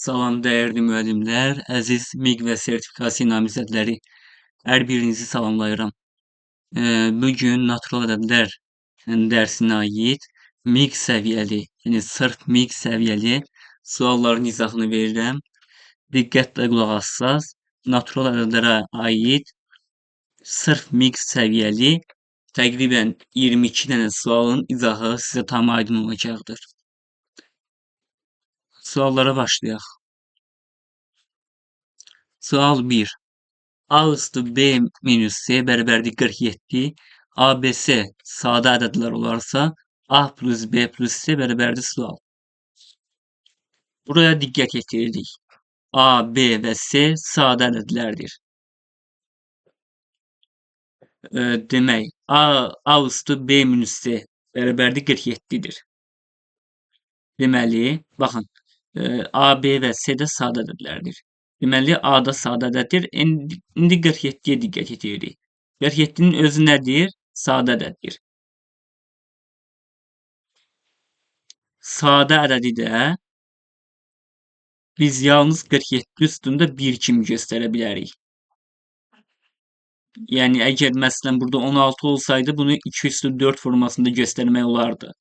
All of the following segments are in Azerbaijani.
Salam dəyərli müəllimlər, əziz MİQ və sertifikasiya namizədləri, hər birinizi salamlayıram. Bu gün natural ədədlər dərsinə aid MİQ səviyyəli, yəni sırf MİQ səviyyəli sualların izahını verirəm. Diqqətlə qulaq assaz, natural ədədlərə aid sırf MİQ səviyyəli təqribən 22 dənə sualın izahı sizə tam aydın olacaqdır. Suallara başlayaq. Sual 1. A üstü B minus C bərabərdir 47. ABC sadə ədədlər olarsa A plus B plus C bərabərdir sual. Buraya diqqət yetiririk. A, B və C sadə ədədlərdir. Demək, A üstü B minus C bərabərdir 47-dir. Deməli, baxın, A, B və C də sadə ədədlərdir. Deməli, A da sadə ədəddir. İndi 47-yə diqqət yetiririk. 47-nin özü nədir? Sadə ədəddir. Sadə ədədi də biz yalnız 47 üstündə 1 kimi göstərə bilərik. Yəni, əgər məsələn burada 16 olsaydı, bunu 2 üstü 4 formasında göstərmək olardı.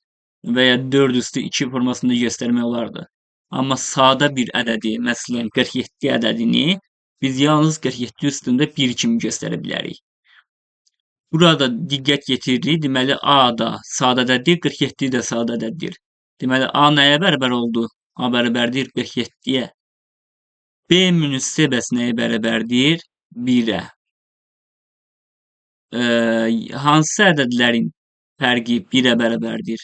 Və ya 4 üstü 2 formasında göstərmək olardı. Amma sadə bir ədədi, məsələn 47 ədədini biz yalnız 47 üstündə 1 kimi göstərə bilərik. Burada diqqət yetiririk. Deməli, A da sadə ədəddir, 47 də sadə ədəddir. Deməli, A nəyə bərabər oldu? A bərabərdir 47-yə. B minus C bəs nəyə bərabərdir? 1-ə. Hansı ədədlərin fərqi 1-ə bərabərdir?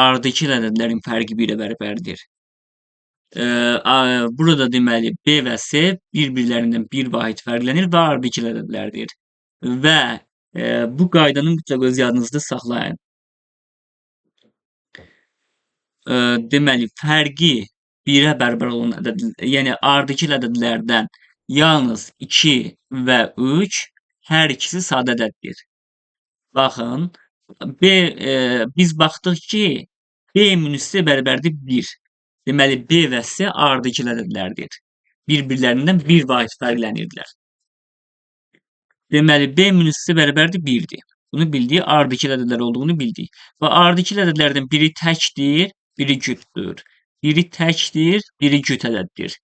Ardıcıl ədədlərin fərqi 1-ə bərabərdir. Burada deməli B və C bir-birlərindən bir vahid fərqlənir və ardıcıl ədədlərdir. Və bu qaydanı mütləq öz yadınızda saxlayın. Deməli, fərqi 1-ə bərabər olan ədəd, yəni ardıcıl ədədlərdən yalnız 2 və 3 hər ikisi sadə ədəddir. Baxın, biz baxdıq ki, B minus C bərabərdir 1. Deməli, B və C ardıcıl ədədlərdir. Bir-birlərindən bir vahid fərqlənirdilər. Deməli, B minus C bərabərdir 1-dir. Bunu bildik, ardıcıl ədədlər olduğunu bildik. Və ardıcıl ədədlərdən biri təkdir, biri cütdür. Biri təkdir, biri cüt ədəddir.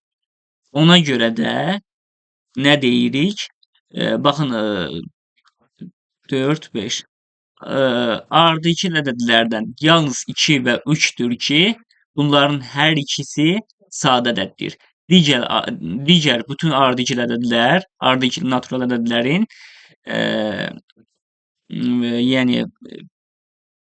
Ona görə də nə deyirik? Baxın, 4, 5. Ardıcıl ədədlərdən yalnız 2 və 3-dür ki, bunların hər ikisi sadə ədəddir. Digər bütün ardıcıl ədədlər, ardıcıl natural ədədlərin yəni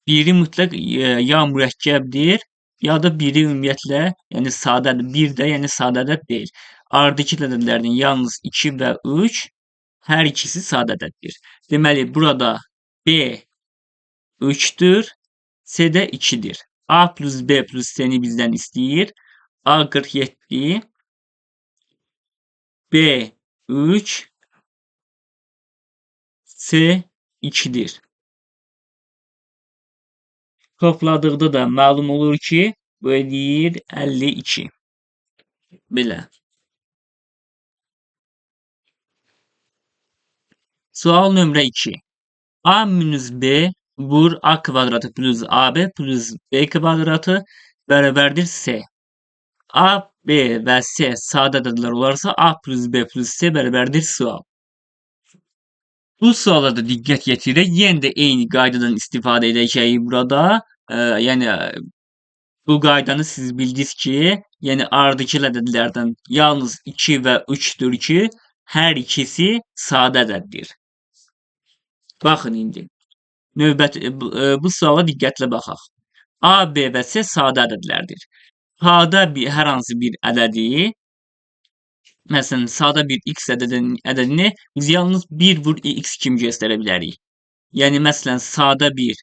biri mütləq ya mürəkkəbdir, ya da biri ümumiyyətlə, yəni sadə, bir də yəni sadə ədəd deyil. Ardıcıl ədədlərdən yalnız 2 və 3 hər ikisi sadə ədəddir. Deməli, burada B 3-dür, C də 2-dir. A plus B plus C-ni bizdən istəyir. A 47, B 3, C 2-dir. Topladıqda da məlum olur ki, bu eləyir 52. Belə. Sual nömrə 2. A minus B vur A kvadratı plus AB plus B kvadratı bərabərdir C. A, B və C sadə ədədlər olarsa A plus B plus C bərabərdir sual. Bu suala da diqqət yetirək. Yenə də eyni qaydadan istifadə edəcəyik burada. Yəni bu qaydanı siz bildiniz ki, yəni ardıcıl ədədlərdən yalnız 2 və 3-dür ki, hər ikisi sadə ədəddir. Baxın indi. Növbət bu suala diqqətlə baxaq. A, B və C sadə ədədlərdir. Sadə bir hər hansı bir ədədi, məsələn, sadə bir x ədədini biz yalnız 1 vur x kimi göstərə bilərik. Yəni, məsələn, sadə bir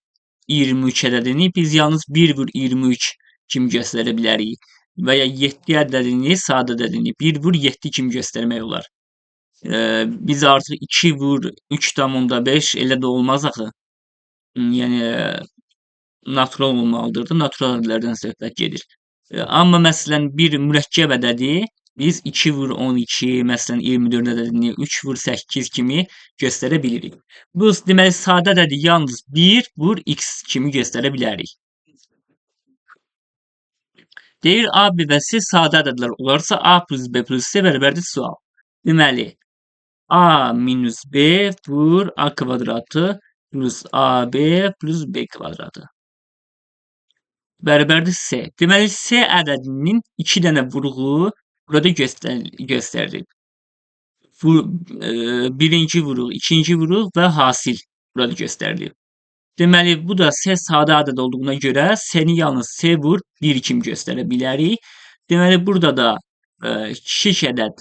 23 ədədini biz yalnız 1 vur 23 kimi göstərə bilərik. Və ya 7 ədədini, sadə ədədini 1 vur 7 kimi göstərmək olar. Biz artıq 2 vur 3,5 elə də olmaz axı. Yəni, natural olmalıdır da, natural ədədlərdən söhbət gedir. Amma məsələn bir mürəkkəb ədədi biz 2 vur 12, məsələn 24 ədədini 3 vur 8 kimi göstərə bilirik. Bu deməli sadə ədədi yalnız 1 vur x kimi göstərə bilərik. Deyir A, B və C sadə ədədlər olarsa A plus B plus C bərabərdir sual. Deməli A minus B vur A kvadratı plus AB plus B kvadratı bərabərdir C. Deməli C ədədinin 2 dənə vurğu burada göstərilib. Birinci vuruq, ikinci vuruq və hasil burada göstərilib. Deməli, bu da C sadə ədəd olduğuna görə C-ni yalnız C vur 1 kimi göstərə bilərik. Deməli, burada da kiçik ədəd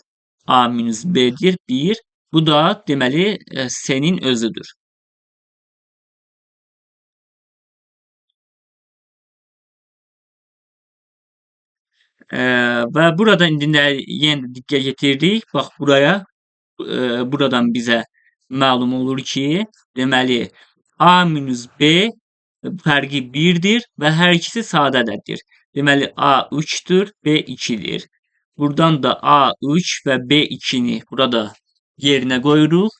A minus B-dir, 1. Bu da, deməli, C-nin özüdür. Və burada indi yenə də diqqət yetiririk. Bax, buraya, buradan bizə məlum olur ki, deməli, A minus B fərqi 1-dir və hər ikisi sadə ədəddir. Deməli, A 3-dür, B 2-dir. Buradan da A 3 və B 2-ni burada yerinə qoyuruq.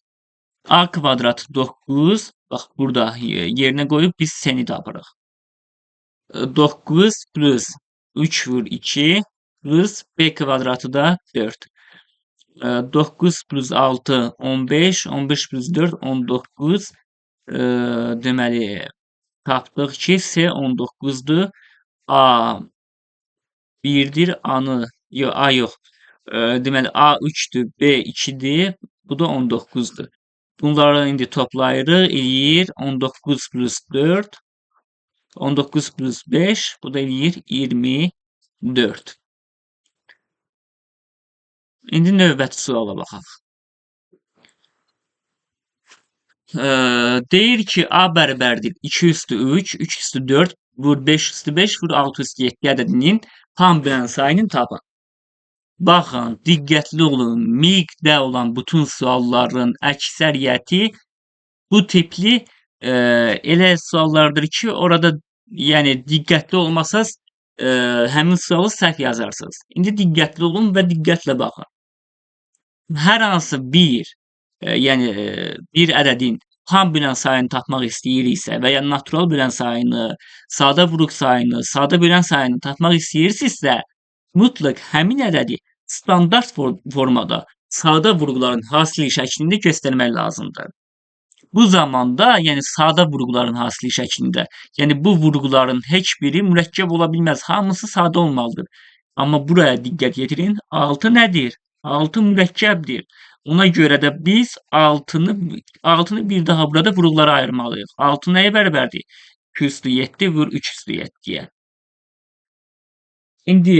A kvadratı 9, bax, burada yerinə qoyub biz C-ni tapırıq. 9 plus 3 vur 2 plus B kvadratı da 4. 9 plus 6, 15, 15 plus 4, 19. Deməli, tapdıq ki, C 19-dur. A 1-dir, A-nı, yox, A yox. Deməli, A 3-dür, B 2-dir, bu da 19-dur. Bunları indi toplayırıq, eləyir 19 plus 4, 19 plus 5, bu da eləyir 24. İndi növbəti suala baxaq. Deyir ki, A bərabərdir 2 üstü 3, 3 üstü 4, vur 5 üstü 5, vur 6 üstü 7 ədədinin tam bölən sayını tapın. Baxın, diqqətli olun, miqdə olan bütün sualların əksəriyyəti bu tipli elə suallardır ki, orada yəni diqqətli olmasanız, həmin sualı səhv yazarsınız. İndi diqqətli olun və diqqətlə baxın. Hər hansı bir, yəni bir ədədin tam bölən sayını tapmaq istəyiriksə və ya natural bölən sayını, sadə vuruq sayını, sadə bölən sayını tapmaq istəyirsinizsə, mütləq həmin ədədi standart formada sadə vurğuların hasili şəklində göstərmək lazımdır. Bu zamanda, yəni sadə vurğuların hasili şəklində, yəni bu vurğuların heç biri mürəkkəb ola bilməz. Hamısı sadə olmalıdır. Amma buraya diqqət yetirin. 6 nədir? 6 mürəkkəbdir. Ona görə də biz 6-nı bir daha burada vurğulara ayırmalıyıq. 6 nəyə bərabərdir? 2 üstü 7 vur 3 üstü 7-yə. İndi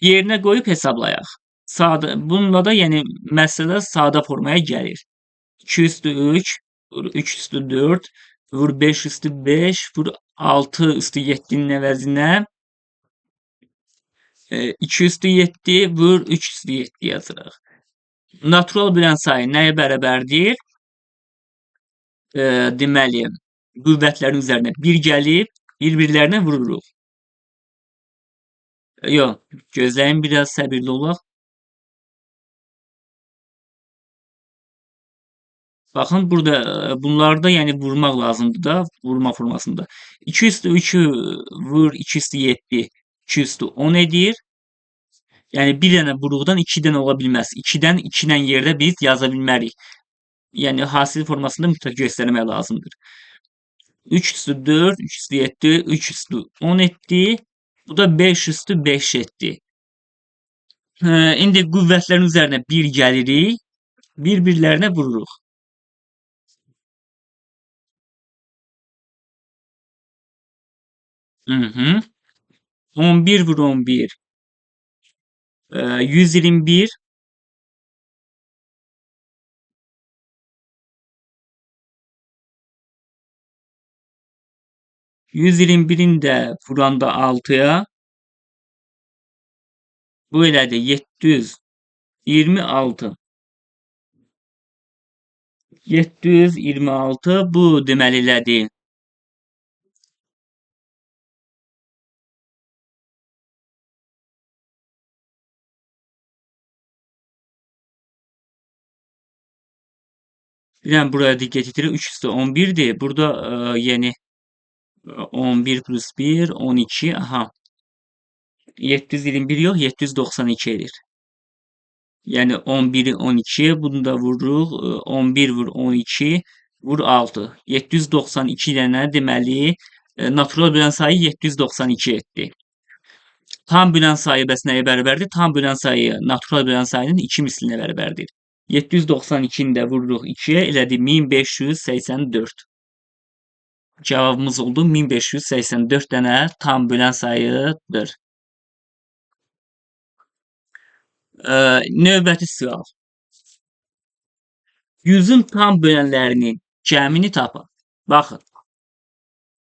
yerinə qoyub hesablayaq. Sadə, bununla da yəni məsələ sadə formaya gəlir. 2 üstü 3 vur 3 üstü 4 vur 5 üstü 5 vur 6 üstü 7-nin əvəzinə 2 üstü 7 vur 3 üstü 7 yazırıq. Natural bölən sayı nəyə bərabərdir? Deməli, qüvvətlərin üzərinə 1 gəlib, bir-birlərinə vururuq. Yox, gözləyin, biraz səbirli olaq. Baxın, burada bunlarda yəni vurmaq lazımdır da, vurma formasında. 2 üstü 3-ü vur, 2 üstü 7, 2 üstü 10 edir. Yəni bir dənə vuruqdan 2 dənə ola bilməz. 2-dən 2 ilə yerdə biz yaza bilmərik. Yəni hasil formasında mütləq göstərmək lazımdır. 3 üstü 4, 3 üstü 7, 3 üstü 10 etdi. Bu da 5 üstü 5 etdi. İndi qüvvətlərin üzərinə 1 gəlirik. Bir-birlərinə vururuq. 11 vur 11. 121. 121'in də vuranda 6'ya bu elədi 726. 726 bu deməli elədi. Bir dənə buraya diqqət yetirir. 3 üstə 11-dir. Burada yəni 11 plus 1, 12. Aha. 721 yox, 792 edir. Yəni 11-i 12-yə bunu da vururuq. 11 vur 12 vur 6. 792 dənə deməli natural bölən sayı 792 etdi. Tam bölən sayı bəs nəyə bərabərdir? Tam bölən sayı natural bölən sayının 2 mislinə bərabərdir. 792-ni də vururuq 2-yə, elədi 1584. Cavabımız oldu 1584 dənə tam bölən sayıdır. Növbəti sual. 100-ün tam bölənlərinin cəmini tapın. Baxın.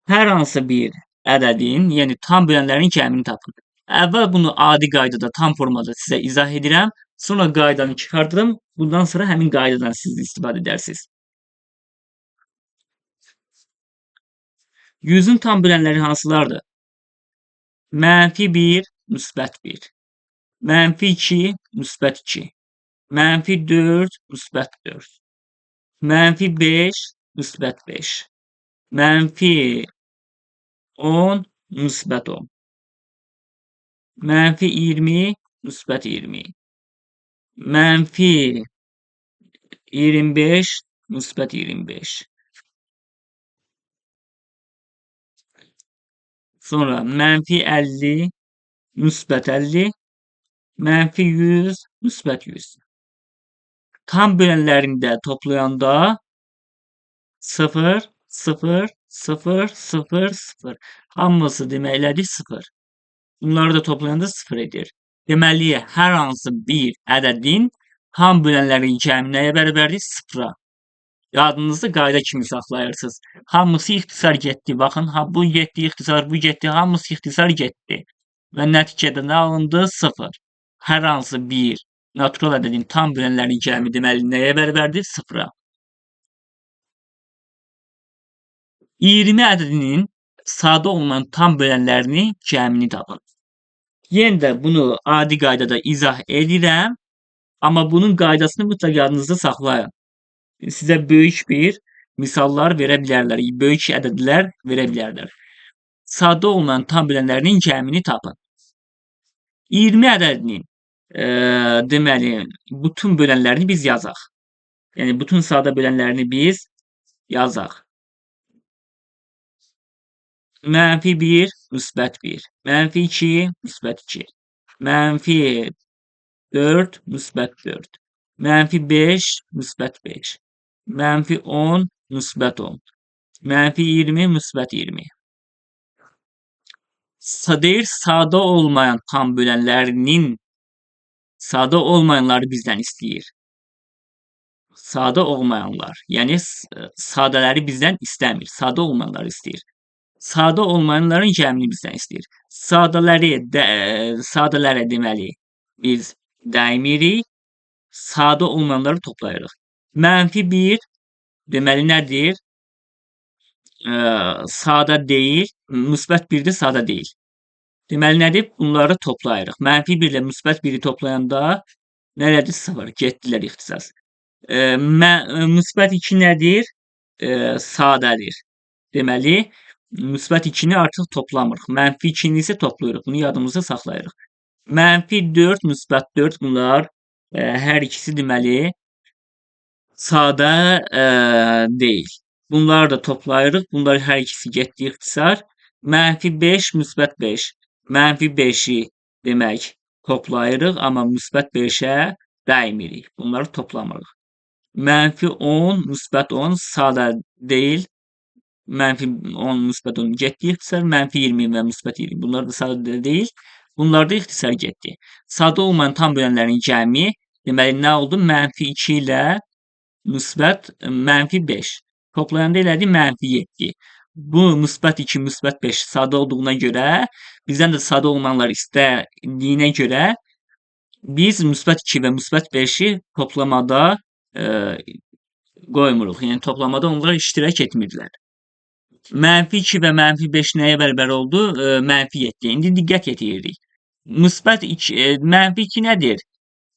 Hər hansı bir ədədin, yəni tam bölənlərin cəmini tapın. Əvvəl bunu adi qaydada, tam formada sizə izah edirəm. Sonra qaydanı çıxardıram. Bundan sonra həmin qaydadan siz istifadə edərsiniz. 100-ün tam bölənləri hansılardır? Mənfi 1, müsbət 1. Mənfi 2, müsbət 2. Mənfi 4, müsbət 4. Mənfi 5, müsbət 5. Mənfi 10, müsbət 10. Mənfi 20, müsbət 20. Mənfi 25, müsbət 25. Sonra mənfi 50, müsbət 50. Mənfi 100, müsbət 100. Tam bölənlərində toplayanda 0, 0, 0, 0, 0. Hamısı deməklədir 0. Bunları da toplayanda 0 edir. Deməli, hər hansı bir ədədin tam bölənlərin cəmi nəyə bərabərdir? 0-a. Yadınızda qayda kimi saxlayırsınız. Hamısı ixtisar getdi. Baxın, ha, bu getdi, ixtisar, bu getdi. Hamısı ixtisar getdi. Və nəticədə nə alındı? 0. Hər hansı bir natural ədədin tam bölənlərin cəmi deməli nəyə bərabərdir? 0-a. 20 ədədinin sadə olmayan tam bölənlərinin cəmini tapın. Yenə də bunu adi qaydada izah edirəm. Amma bunun qaydasını mütləq yadınızda saxlayın. Sizə böyük bir misallar verə bilərlər. Böyük ədədlər verə bilərlər. Sadə olmayan tam bölənlərinin cəmini tapın. 20 ədədinin deməli, bütün bölənlərini biz yazaq. Yəni, bütün sadə bölənlərini biz yazaq. Mənfi 1, müsbət 1. Mənfi 2, müsbət 2. Mənfi 4, müsbət 4. Mənfi 5, müsbət 5. Mənfi 10, müsbət 10. Mənfi 20, müsbət 20. Deyir, sadə olmayan tam bölənlərinin sadə olmayanları bizdən istəyir. Sadə olmayanlar, yəni sadələri bizdən istəmir. Sadə olmayanları istəyir. Sadə olmayanların cəmini bizdən istəyir. Sadələrə deməli biz dəymirik. Sadə olmayanları toplayırıq. Mənfi 1 deməli nədir? Sadə deyil. Müsbət 1 də sadə deyil. Deməli nədir? Bunları toplayırıq. Mənfi 1 ilə müsbət 1-i toplayanda nə elədir? 0. Getdilər ixtisas. Müsbət 2 nədir? Sadədir. Deməli, müsbət 2-ni artıq toplamırıq. Mənfi 2-ni isə toplayırıq. Bunu yadımızda saxlayırıq. Mənfi 4, müsbət 4 bunlar hər ikisi deməli sadə deyil. Bunları da toplayırıq. Bunlar hər ikisi getdi ixtisar. Mənfi 5, müsbət 5. Mənfi 5-i demək toplayırıq, amma müsbət 5-ə dəymirik. Bunları toplamırıq. Mənfi 10, müsbət 10 sadə deyil. Mənfi 10, müsbət 10 getdi ixtisar. Mənfi 20 və müsbət 20. Bunlar da sadə deyil. Bunlar da ixtisar getdi. Sadə olmayan tam bölənlərin cəmi deməli nə oldu? Mənfi 2 ilə müsbət mənfi 5. Toplayanda elədi mənfi 7. Bu müsbət 2, müsbət 5 sadə olduğuna görə, bizdən də sadə olmayanlar istədiyinə görə biz müsbət 2 və müsbət 5-i toplamada qoymuruq. Yəni toplamada onlar iştirak etmirdilər. Mənfi 2 və mənfi 5 nəyə bərabər oldu? Mənfi 7. İndi diqqət yetiririk. Müsbət 2, mənfi 2 nədir?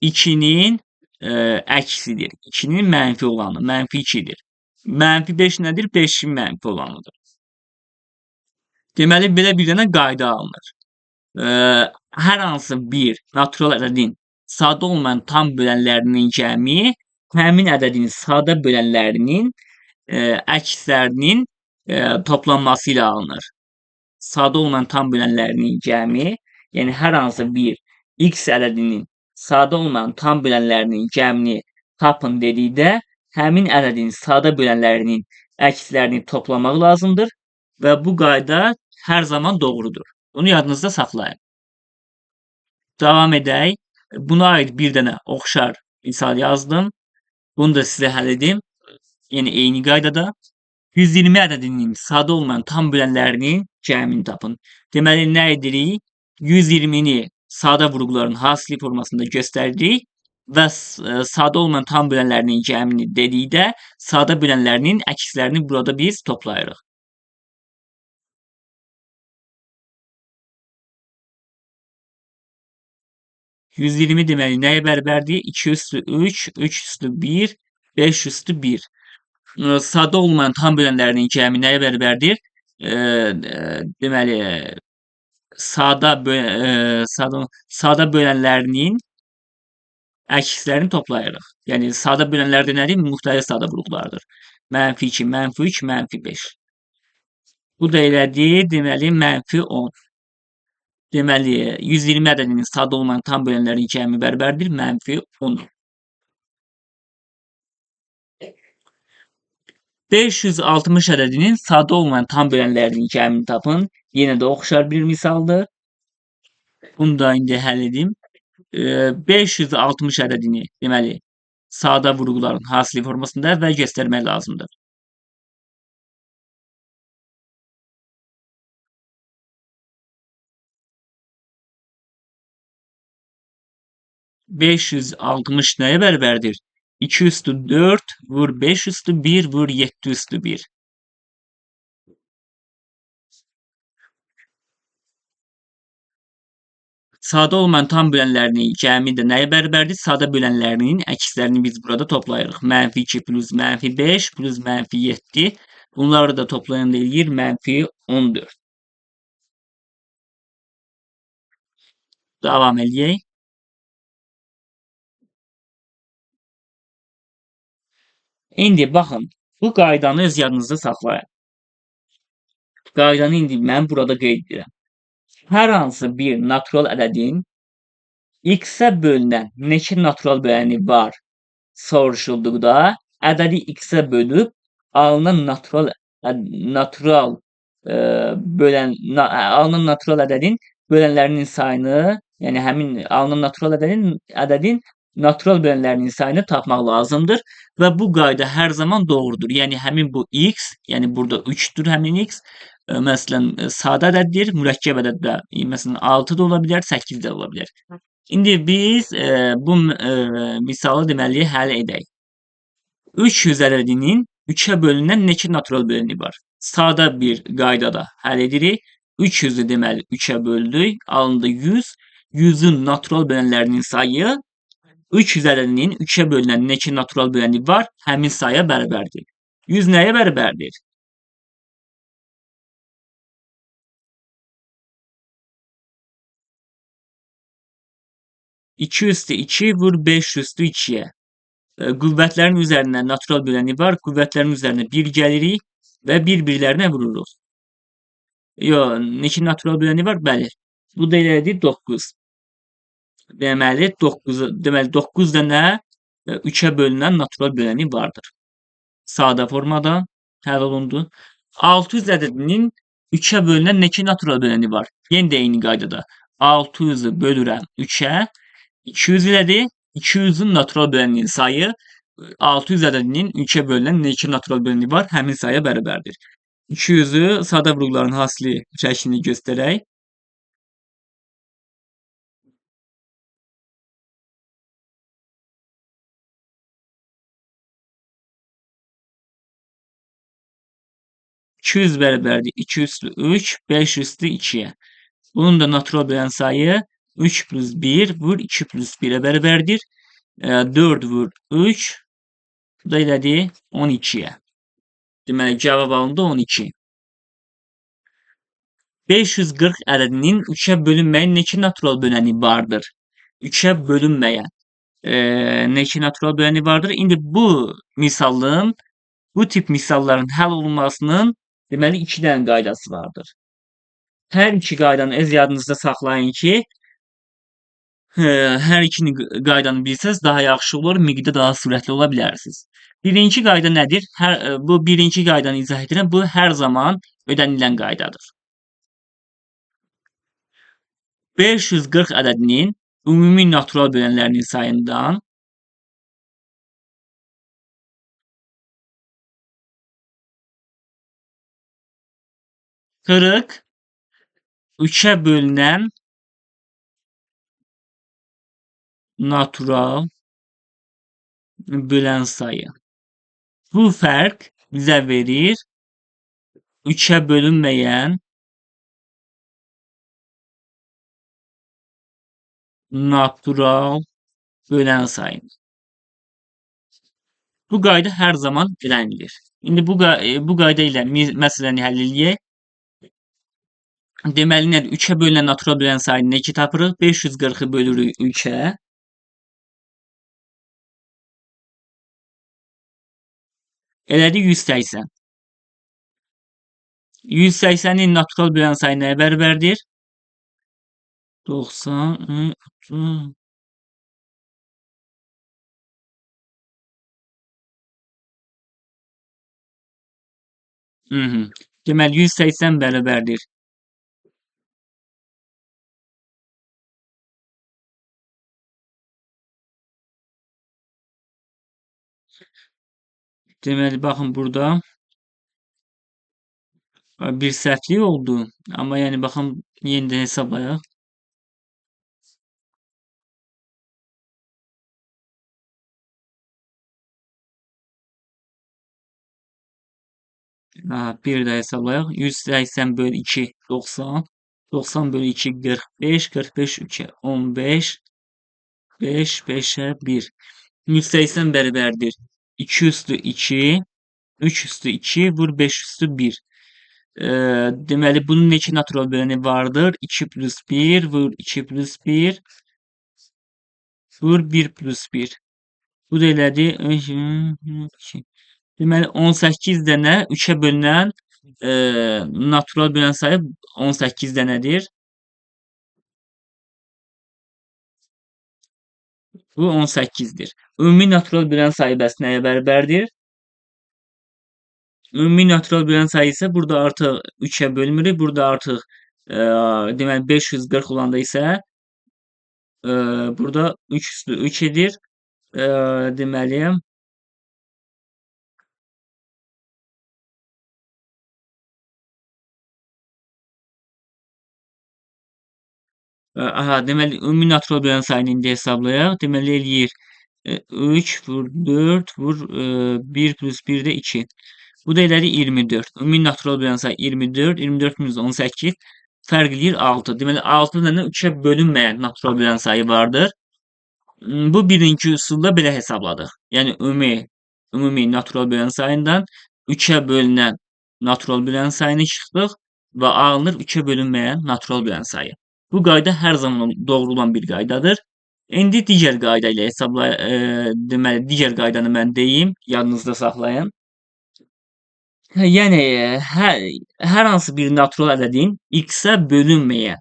2-nin əksidir. 2-nin mənfi olanı, mənfi 2-dir. Mənfi 5 nədir? 5-in mənfi olanıdır. Deməli, belə bir dənə qayda alınır. Hər hansı bir natural ədədin sadə olmayan tam bölənlərinin cəmi həmin ədədin sadə bölənlərinin əkslərinin toplanması ilə alınır. Sadə olmayan tam bölənlərinin cəmi, yəni hər hansı bir x ədədinin sadə olmayan tam bölənlərinin cəmini tapın dedikdə, həmin ədədin sadə bölənlərinin əkslərini toplamaq lazımdır və bu qayda hər zaman doğrudur. Bunu yadınızda saxlayın. Davam edək. Buna aid bir dənə oxşar misal yazdım. Bunu da sizə həll edim. Yəni eyni qaydada. 120 ədədinin sadə olmayan tam bölənlərinin cəmini tapın. Deməli, nə edirik? 120-ni sadə vurğuların hasili formasında göstərdik və sadə olmayan tam bölənlərinin cəmini dedikdə sadə bölənlərinin əkslərini burada biz toplayırıq. 120 deməli nəyə bərabərdir? 2 üstü 3, 3 üstü 1, 5 üstü 1. Sadə olmayan tam bölənlərinin cəmi nəyə bərabərdir? Deməli, sadə bölənlərinin əkslərini toplayırıq. Yəni, sadə bölənlər də nədir? Müxtəlif sadə vurğulardır. Mənfi 2, mənfi 3, mənfi 5. Bu da elədir, deməli, mənfi 10. Deməli, 120 ədədinin sadə olmayan tam bölənlərin cəmi bərabərdir, mənfi 10. 560 ədədinin sadə olmayan tam bölənlərinin cəmini tapın. Yenə də oxşar bir misaldır. Bunu da indi həll edim. 560 ədədini, deməli, sadə vurğuların hasili formasında əvvəl göstərmək lazımdır. 560 nəyə bərabərdir? 2 üstü 4 vur 5 üstü 1 vur 7 üstü 1. Sadə olmayan tam bölənlərinin cəmi də nəyə bərabərdir? Sadə bölənlərinin əkslərini biz burada toplayırıq. Mənfi 2 plus mənfi 5 plus mənfi 7. Bunları da toplayanda eləyir mənfi 14. Davam eləyək. İndi baxın, bu qaydanı öz yadınızda saxlayın. Qaydanı indi mən burada qeyd edirəm. Hər hansı bir natural ədədin x-ə bölünən neçə natural böləni var soruşulduqda, ədədi x-ə bölüb alınan natural ədədin bölənlərinin sayını, yəni həmin alınan natural ədədin natural bölənlərinin sayını tapmaq lazımdır və bu qayda hər zaman doğrudur. Yəni həmin bu x, yəni burada 3-dür həmin x, məsələn sadə ədəddir, mürəkkəb ədəd də, məsələn 6 da ola bilər, 8 də ola bilər. İndi biz bu misalı deməli həll edək. 300 ədədinin 3-ə bölünən neçə natural böləni var? Sadə bir qaydada həll edirik. 300-ü deməli 3-ə böldük, alındı 100. 100-ün natural bölənlərinin sayı 300 ədədinin 3-ə bölünən neçə natural böləni var, həmin saya bərabərdir. 100 nəyə bərabərdir? 2 üstü 2 vur 5 üstü 2-yə. Qüvvətlərin üzərindən natural böləni var. Qüvvətlərin üzərinə 1 gəlirik və bir-birlərinə vururuq. Yo, neçə natural böləni var? Bəli. Bu da elədir 9. Deməli, 9 dənə 3-ə bölünən natural böləni vardır. Sadə formada həll olundu. 600 ədədinin 3-ə bölünən neçə natural böləni var? Yenə də eyni qaydada. 600-ü bölürəm 3-ə. 200 elədi. 200-ün natural böləninin sayı 600 ədədinin 3-ə bölünən neçə natural böləni var? Həmin saya bərabərdir. 200-ü sadə vurğuların hasili şəklini göstərək. 200 bərabərdir 2 üstü 3, 5 üstü 2-yə. Bunun da natural bölən sayı 3 plus 1 vur 2 plus 1-ə bərabərdir. 4 vur 3. Bu da elədi 12-yə. Deməli, cavab alındı 12. 540 ədədinin 3-ə bölünməyən neçə natural böləni vardır? 3-ə bölünməyən neçə natural böləni vardır? İndi bu misalın, bu tip misalların həll olunmasının deməli 2 dənə qaydası vardır. Hər iki qaydanı öz yadınızda saxlayın ki, hər ikini qaydanı bilsəz daha yaxşı olur, miqdə daha sürətli ola bilərsiniz. Birinci qayda nədir? Bu birinci qaydanı izah edirəm. Bu hər zaman ödənilən qaydadır. 540 ədədinin ümumi natural bölənlərinin sayından 40 3-ə bölünən natural bölən sayı. Bu fərq bizə verir 3-ə bölünməyən natural bölən sayını. Bu qayda hər zaman ödənilir. İndi bu qayda ilə məsələni həll eləyək. Deməli nədir? 3-ə bölünən natural bölən sayını neçə tapırıq? 540-ı bölürük 3-ə. Elədi 180. 180-in natural bölən sayı nəyə bərabərdir? 90, 30. Deməli 180 bərabərdir. Deməli, baxın burada bir səhvlik oldu. Amma yəni baxın yenidən hesablayaq. Aha, bir də hesablayaq. 180 bölü 2 90. 90 bölü 2 45. 45 3'e 15. 5 5'e 1. 180 bərabərdir. 2 üstü 2, 3 üstü 2, vur 5 üstü 1. Deməli, bunun neçə natural böləni vardır? 2 plus 1, vur 2 plus 1, vur 1 plus 1. Bu da elədi. Deməli, 18 dənə 3-ə bölünən natural bölən sayı 18 dənədir. Bu 18-dir. Ümumi natural bölən sayı bəs nəyə bərabərdir? Ümumi natural bölən sayı isə burada artıq 3-ə bölmürük. Burada artıq deməli 540 olanda isə burada 3 üstü 3 edir. Deməli aha, deməli ümumi natural bölən sayını indi hesablayaq. Deməli eləyir 3 vur 4 vur 1 plus 1 də 2. Bu da elədi 24. Ümumi natural bölən sayı 24. 24 minus 18 fərq eləyir 6. Deməli 6 dənə 3-ə bölünməyən natural bölən sayı vardır. Bu birinci üsulla belə hesabladıq. Yəni ümumi natural bölən sayından 3-ə bölünən natural bölən sayını çıxdıq və alınır 3-ə bölünməyən natural bölən sayı. Bu qayda hər zaman doğru olan bir qaydadır. İndi digər qayda ilə deməli digər qaydanı mən deyim, yadınızda saxlayın. Yəni hər hansı bir natural ədədin x-ə bölünməyən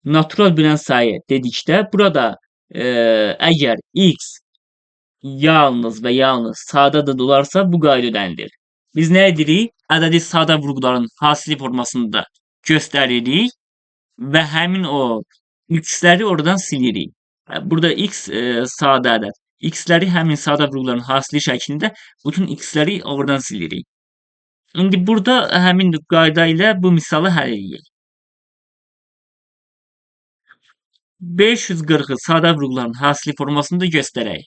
natural bölən sayı dedikdə burada əgər x yalnız və yalnız sadə ədəd olarsa bu qayda ödənilir. Biz nə edirik? Ədədi sadə vurğuların hasili formasında göstəririk və həmin o x-ləri oradan silirik. Burada x sadə ədəd. X-ləri həmin sadə vurğuların hasili şəklində bütün x-ləri oradan silirik. İndi burada həmin qayda ilə bu misalı həll edirik. 540-ı sadə vurğuların hasili formasında göstərək.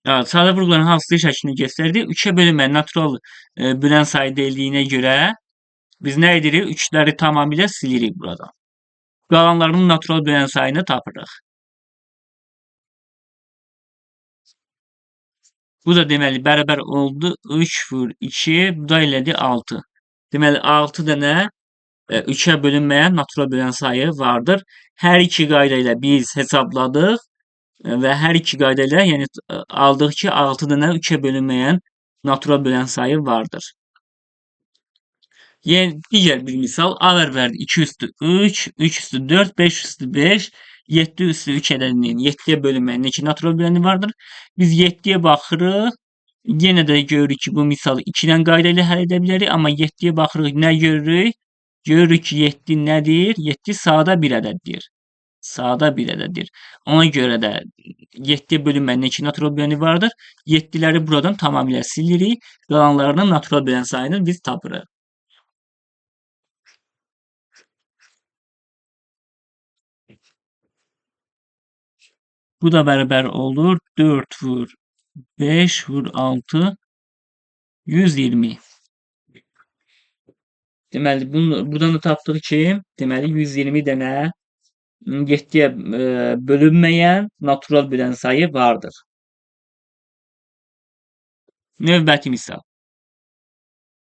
Sadə vurğuların hansı şəklini göstərdi? 3-ə bölünməyən natural bölən sayı deyildiyinə görə biz nə edirik? 3-ləri tamamilə silirik buradan. Qalanlarının natural bölən sayını tapırıq. Bu da deməli bərabər oldu. 3 vur 2, bu da elədi 6. Deməli 6 dənə 3-ə bölünməyən natural bölən sayı vardır. Hər iki qayda ilə biz hesabladıq və hər iki qayda ilə yəni aldıq ki 6 dənə 3-ə bölünməyən natural bölən sayı vardır. Yəni digər bir misal A bərabərdir 2 üstü 3, 3 üstü 4, 5 üstü 5, 7 üstü 3 ədədinin 7-yə bölünməyən neçə natural böləni vardır? Biz 7-yə baxırıq. Yenə də görürük ki, bu misalı 2-dən qayda ilə həll edə bilərik. Amma 7-yə baxırıq, nə görürük? Görürük ki, 7 nədir? 7 sadə bir ədəddir. Sadə bir ədəddir. Ona görə də 7-yə bölünməyən neçə natural böləni vardır? 7-ləri buradan tamamilə silirik. Qalanlarının natural bölən sayını biz tapırıq. Bu da bərabər olur. 4 vur 5 vur 6 120. Deməli, buradan da tapdıq ki, deməli 120 dənə 7-yə bölünməyən natural bölən sayı vardır. Növbəti misal.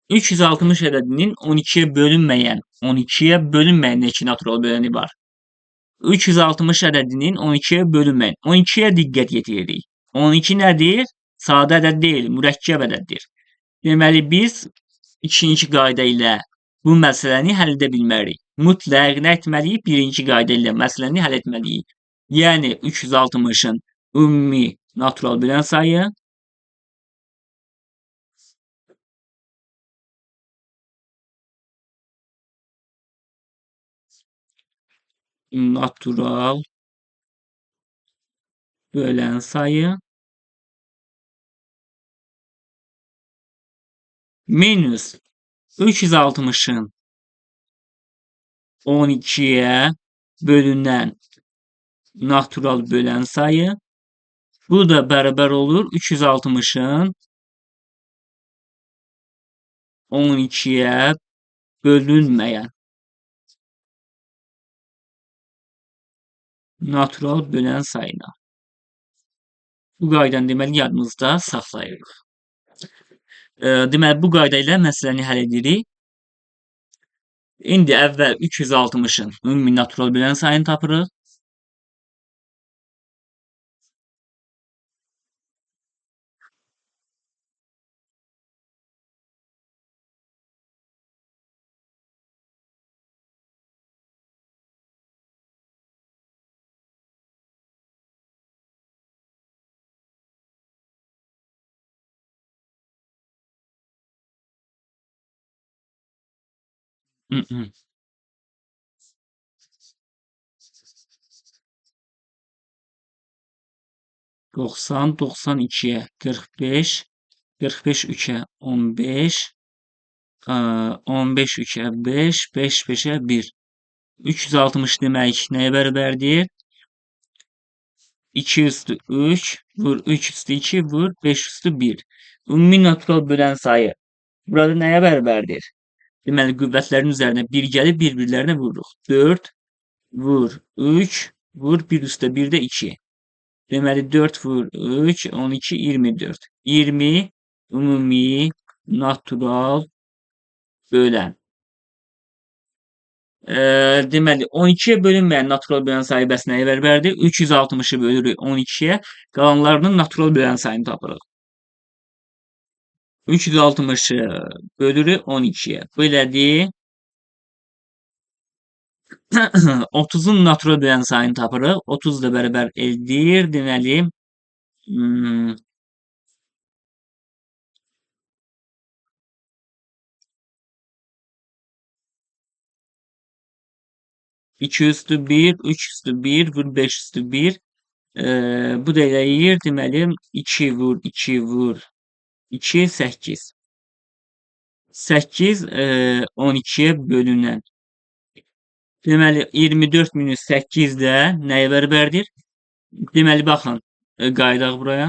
360 ədədinin 12-yə bölünməyən, 12-yə bölünməyən neçə natural böləni var? 360 ədədinin 12-yə bölünməyən. 12-yə diqqət yetiririk. 12 nədir? Sadə ədəd deyil, mürəkkəb ədəddir. Deməli, biz ikinci qayda ilə bu məsələni həll edə bilmərik. Mütləq nə etməliyik? Birinci qayda ilə məsələni həll etməliyik. Yəni, 360-ın ümumi natural bölən sayı natural bölən sayı minus 360-ın 12-yə bölünən natural bölən sayı. Bu da bərabər olur 360-ın 12-yə bölünməyən natural bölən sayına. Bu qaydanı deməli yadımızda saxlayırıq. Deməli, bu qayda ilə məsələni həll edirik. İndi əvvəl 360-ın ümumi natural bölən sayını tapırıq. Mm-mm. 90, 92-yə 45, 45 3-ə 15, 15 3-ə 5, 5 5-ə 1. 360 demək nəyə bərabərdir? 2 üstü 3 vur 3 üstü 2 vur 5 üstü 1. Ümumi natural bölən sayı burada nəyə bərabərdir? Deməli, qüvvətlərin üzərinə 1 gəlib bir-birlərinə vururuq. 4 vur 3 vur 1 üstə 1 də 2. Deməli, 4 vur 3, 12, 24. 20 ümumi natural bölən. Deməli, 12-yə bölünməyən natural bölən sayı bəs nəyə bərabərdir? 360-ı bölürük 12-yə, qalanlarının natural bölən sayını tapırıq. 360-ı bölürük 12-yə. Belədir. 30-un natural bölən sayını tapırıq. 30 da bərabər eləyir. Deməli, 2 üstü 1, 3 üstü 1, vur 5 üstü 1. Bu da eləyir. Deməli, 2 vur, 2 vur, 2, 8. 8, 12-yə bölünən. Deməli, 24 minus 8 də nəyə bərabərdir? Deməli, baxın, qayıdaq buraya.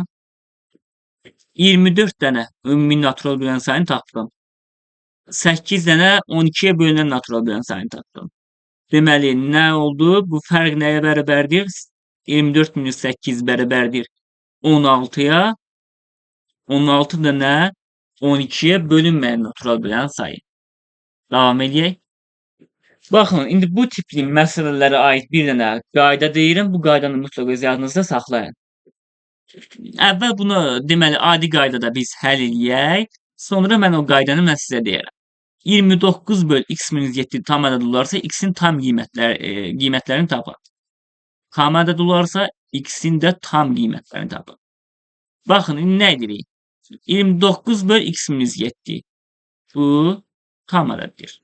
24 dənə ümumi natural bölən sayını tapdım. 8 dənə 12-yə bölünən natural bölən sayını tapdım. Deməli, nə oldu? Bu fərq nəyə bərabərdir? 24 minus 8 bərabərdir 16-ya. 16 dənə 12-yə bölünməyən natural bölən sayı. Davam eləyək. Baxın, indi bu tipli məsələlərə aid bir dənə qayda deyirəm. Bu qaydanı mütləq öz yadınızda saxlayın. Əvvəl bunu, deməli, adi qaydada biz həll eləyək. Sonra mən o qaydanı sizə deyərəm. 29 böl x minus 7 tam ədəd olarsa, x-in tam qiymətlərini tapın. Tam ədəd olarsa, x-in də tam qiymətlərini tapın. Baxın, indi nə edirik? 29 böl x minus 7. Bu tam ədəddir.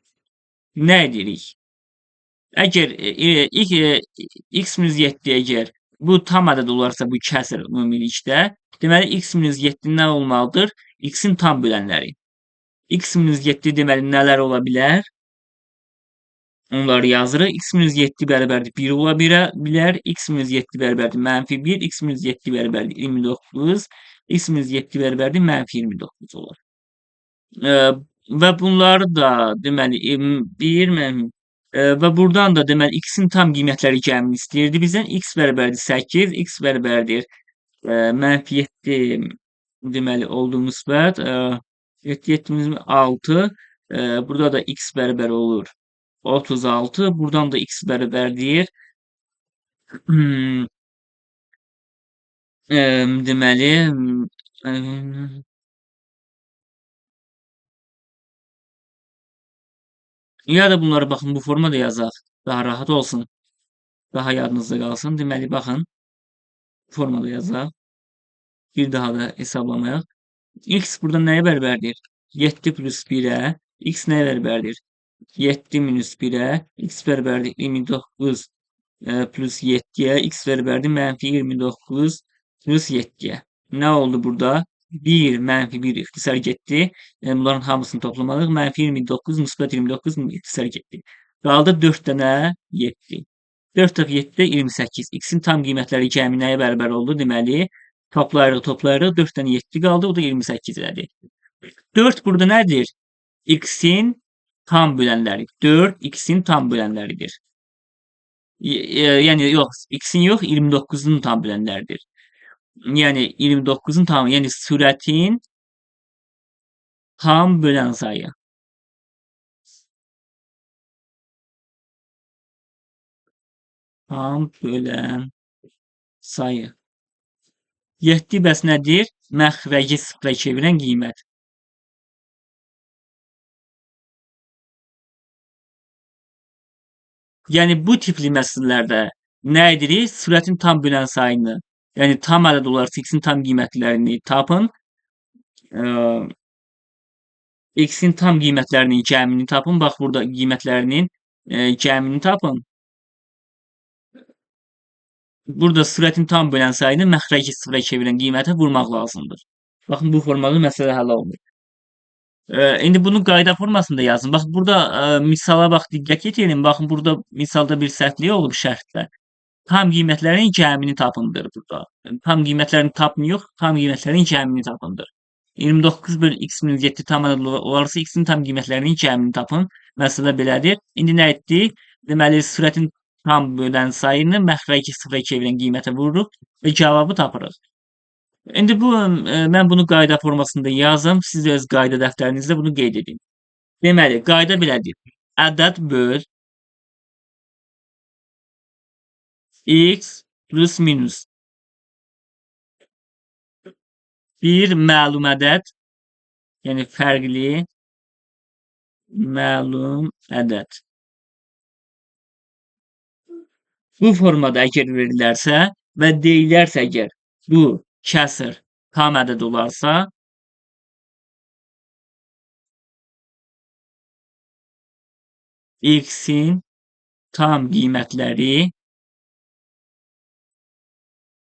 Nə edirik? Əgər x minus 7 əgər bu tam ədəd olarsa, bu kəsir ümumilikdə, deməli, x minus 7 nə olmalıdır? X-in tam bölənləri. X minus 7 deməli, nələr ola bilər? Onları yazırıq. X minus 7 bərabərdir 1 ola bilər. X minus 7 bərabərdir mənfi 1. X minus 7 bərabərdir 29. X minus 7 bərabərdir mənfi 29 olar. Və bunları da deməli 1 və buradan da deməli x-in tam qiymətləri cəmini istəyirdi bizdən. X bərabərdir 8, x bərabərdir mənfi 7 deməli oldu müsbət. 7, 7, 6. Burada da x bərabər olur 36. Buradan da x bərabərdir. Deməli ya da bunları baxın bu formada yazaq. Daha rahat olsun. Daha yadınızda qalsın. Deməli baxın bu formada yazaq. Bir daha da hesablamayaq. X burada nəyə bərabərdir? 7 plus 1-ə. X nəyə bərabərdir? 7 minus 1-ə. X bərabərdir 29 plus 7-yə. X bərabərdir mənfi 29 plus 7-yə. Nə oldu burada? 1 mənfi 1 ixtisar getdi. Yəni, bunların hamısını toplamalıyıq. Mənfi 29 müsbət 29 ixtisar getdi. Qaldı 4 dənə 7. 4 dəfə 7 də 28. X-in tam qiymətləri cəmi nəyə bərabər oldu? Deməli, toplayırıq, toplayırıq. 4 dənə 7 qaldı. O da 28 elədi. 4 burada nədir? X-in tam bölənləri. 4 X-in tam bölənləridir. Yəni, yox, X-in yox, 29-un tam bölənləridir. Yəni, 29-un tam, yəni sürətin tam bölən sayı. Tam bölən sayı. 7 bəs nədir? Məxrəci sıfıra çevirən qiymət. Yəni, bu tipli məsələlərdə nə edirik? Sürətin tam bölən sayını, yəni tam ədəd olarsa x-in tam qiymətlərini tapın. X-in tam qiymətlərinin cəmini tapın. Bax, burada qiymətlərinin cəmini tapın. Burada sürətin tam bölən sayını məxrəci sıfıra çevirən qiymətə vurmaq lazımdır. Baxın, bu formada məsələ həll olunur. İndi bunu qayda formasında yazın. Bax, burada misala bax, diqqət yetirin. Baxın, burada misalda bir səhvlik olub şərtdə. Tam qiymətlərin cəmini tapındır burada. Tam qiymətlərini tapmıyor, tam qiymətlərin cəmini tapındır. 29 bölü x minus 7 tam ədəd olarsa, x-in tam qiymətlərinin cəmini tapın. Məsələ belədir. İndi nə etdik? Deməli, sürətin tam bölən sayını məxrəci sıfıra çevirən qiymətə vururuq və cavabı tapırıq. İndi bu, mən bunu qayda formasında yazım. Siz öz qayda dəftərinizdə bunu qeyd edin. Deməli, qayda belədir. Ədəd böl x plus minus bir məlum ədəd, yəni fərqli məlum ədəd. Bu formada əgər verilərsə və deyilərsə əgər bu kəsr tam ədəd olarsa, x-in tam qiymətləri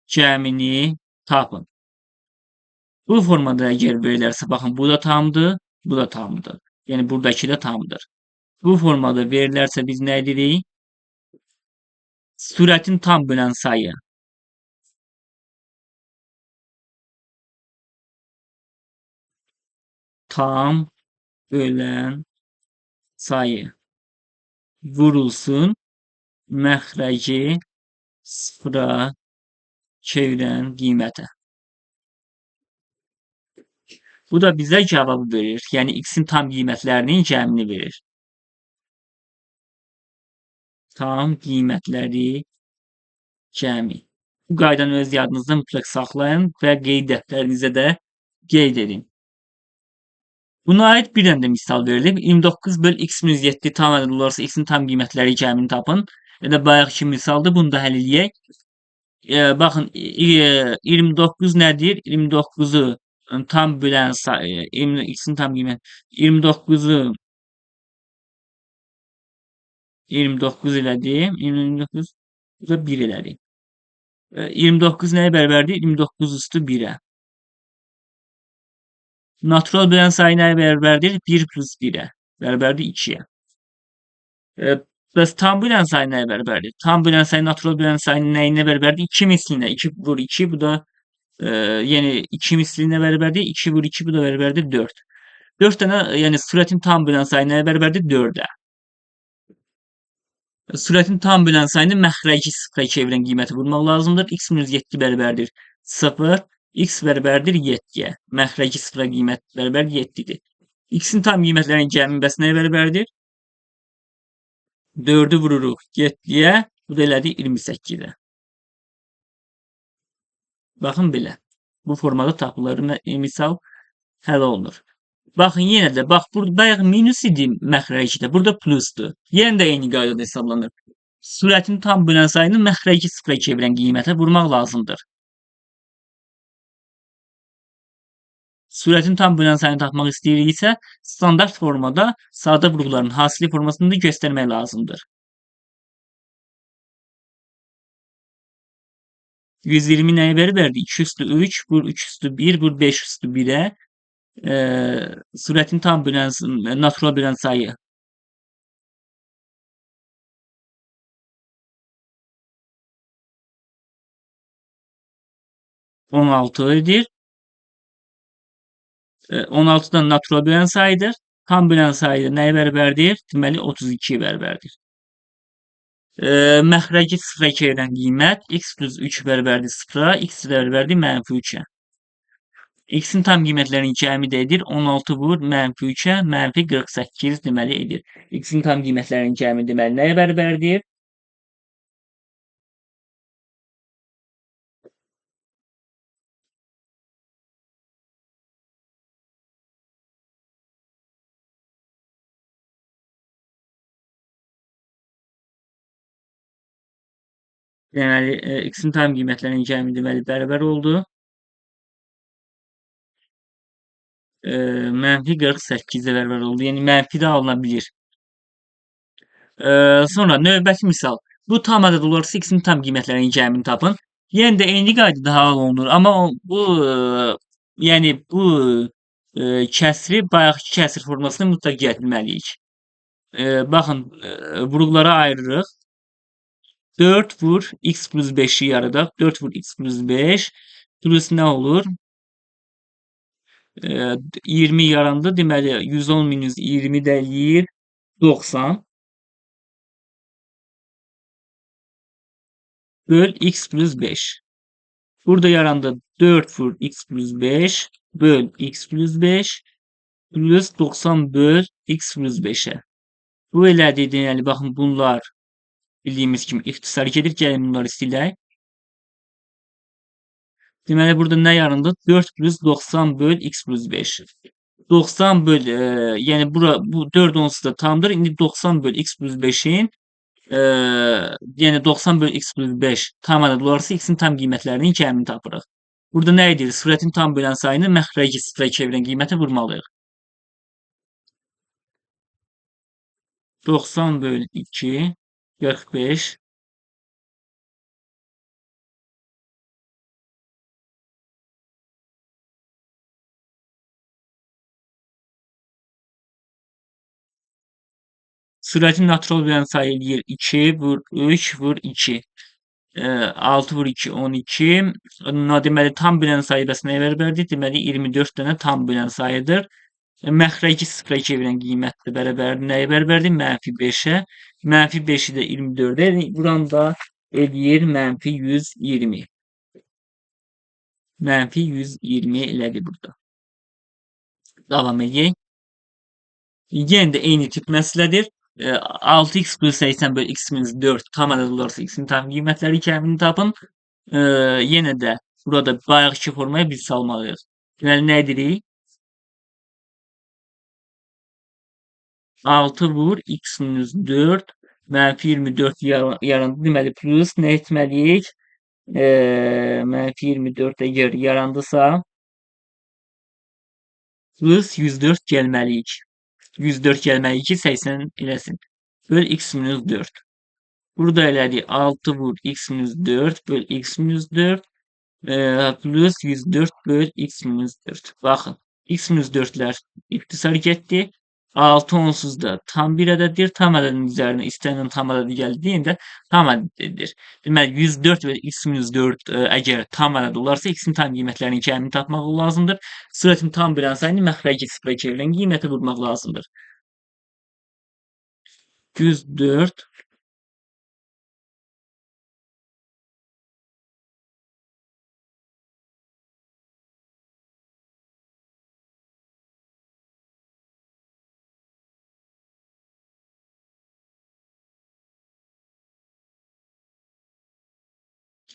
cəmini tapın. Bu formada əgər verilərsə, baxın, bu da tamdır, bu da tamdır. Yəni, buradakı da tamdır. Bu formada verilərsə biz nə edirik? Sürətin tam bölən sayı. Tam bölən sayı vurulsun məxrəci sıfıra çevirən qiymətə. Bu da bizə cavabı verir. Yəni x-in tam qiymətlərinin cəmini verir. Tam qiymətləri cəmi. Bu qaydanı öz yadınızda mütləq saxlayın və qeyd dəftərinizə də qeyd edin. Buna aid bir dənə də misal verilib. 29 böl x minus 7 tam ədəd olarsa x-in tam qiymətləri cəmini tapın. Ya da bayaqki misaldır. Bunu da həll eləyək. Baxın, 29 nədir? 29-u tam bölən sayı, x-in tam qiyməti 29-u 29 elədi. 29 bu da 1 elədi. 29 nəyə bərabərdir? 29 üstü 1-ə. Natural bölən sayı nəyə bərabərdir? 1 plus 1-ə. Bərabərdir 2-yə. Bəs tam bölən sayı nəyə bərabərdir? Tam bölən sayı natural bölən sayı nəyinə bərabərdir? 2 mislinə. 2 vur 2 bu da yəni 2 mislinə bərabərdir. 2 vur 2 bu da bərabərdir 4. 4 dənə, yəni sürətin tam bölən sayı nəyə bərabərdir? 4-ə. Sürətin tam bölən sayını məxrəci sıfıra çevirən qiyməti vurmaq lazımdır. X minus 7 bərabərdir 0. X bərabərdir 7-yə. Məxrəci sıfıra qiymət bərabər 7-dir. X-in tam qiymətlərinin cəmi bəs nəyə bərabərdir? 4-ü vururuq 7-yə. Bu da elədi 28-ə. Baxın belə. Bu formada tapılır. Misal həll olunur. Baxın yenə də, bax burada bayaq minus idi məxrəcdə, burada plusdur. Yenə də eyni qaydada hesablanır. Sürətin tam bölən sayını məxrəci sıfıra çevirən qiymətə vurmaq lazımdır. Sürətin tam bölən sayını tapmaq istəyiriksə, standart formada sadə vurğuların hasili formasını da göstərmək lazımdır. 120 nəyə bərabərdir? 2 üstü 3, vur 3 üstü 1, vur 5 üstü 1-ə. Sürətin tam bölən, natural bölən sayı 16 edir. 16-dan natural bölən sayıdır. Tam bölən sayı nəyə bərabərdir? Deməli 32-yə bərabərdir. Məxrəci sıfıra çevirən qiymət x plus 3 bərabərdir 0-a, x bərabərdir mənfi 3-ə. X-in tam qiymətlərinin cəmi də edir. 16 vur mənfi 3-ə, mənfi 48 deməli edir. X-in tam qiymətlərinin cəmi deməli nəyə bərabərdir? Deməli, x-in tam qiymətlərinin cəmi deməli bərabər oldu. Mənfi 48-ə bərabər oldu. Yəni, mənfi də alına bilir. Sonra növbəti misal. Bu tam ədəd olarsa x-in tam qiymətlərinin cəmini tapın. Yenə də eyni qaydada həll olunur. Amma bu, yəni bu kəsri bayaqki kəsr formasını mütləq gətirməliyik. Baxın, vurğulara ayırırıq. 4 vur x plus 5-i yaradaq. 4 vur x plus 5 plus nə olur? 20 yarandı. Deməli, 110 minus 20 də eləyir 90. Böl x plus 5. Burada yarandı 4 vur x plus 5 böl x plus 5 plus 90 böl x plus 5'e. Bu elədi. Deməli, baxın, bunlar bildiyimiz kimi ixtisar gedir. Gəlin bunları silək. Deməli, burada nə yarandı? 4 plus 90 böl x plus 5. 90 böl, yəni bura, bu 4 onsuz da tamdır. İndi 90 böl x plus 5-in, yəni 90 böl x plus 5 tam ədəd olarsa, x-in tam qiymətlərinin cəmini tapırıq. Burada nə edir? Sürətin tam bölən sayını məxrəci sıfıra çevirən qiymətə vurmalıyıq. 90 böl 2, 45. Sürətin natural bölən sayı eləyir 2, vur 3, vur 2. 6 vur 2, 12. Deməli, tam bölən sayı bəs nəyə bərabərdir? Deməli, 24 dənə tam bölən sayıdır. Məxrəci sıfıra çevirən qiymət də bərabərdir. Nəyə bərabərdir? Mənfi 5-ə. Mənfi 5-i də 24-ə. Yəni, buran da eləyir mənfi 120. Mənfi 120 elədi burada. Davam edək. Yenə də eyni tip məsələdir. 6x plus 80 bölü x minus 4 tam ədəd olarsa x-in tam qiymətləri kəmini tapın. Yenə də burada bayaqki formaya biz salmalıyıq. Deməli, nə edirik? 6 vur x minus 4 mənfi 24 yarandı. Deməli, plus nə etməliyik? Mənfi 24 əgər yarandısa plus 104 gəlməliyik. 104 gəlməliyik ki, 80 eləsin. Böl x minus 4. Burada elədik 6 vur x minus 4 böl x minus 4 plus 104 böl x minus 4. Baxın, x minus 4-lər ixtisar getdi. 6 onsuz da tam bir ədəddir. Tam ədədin üzərinə istənilən tam ədədi gəldiyində tam ədəddir. Deməli, 104 və x minus 4 əgər tam ədəd olarsa, x-in tam qiymətlərinin kəmini tapmaq lazımdır. Sürətin tam bölən sayını məxrəci sıfıra çevirən qiyməti vurmaq lazımdır. 104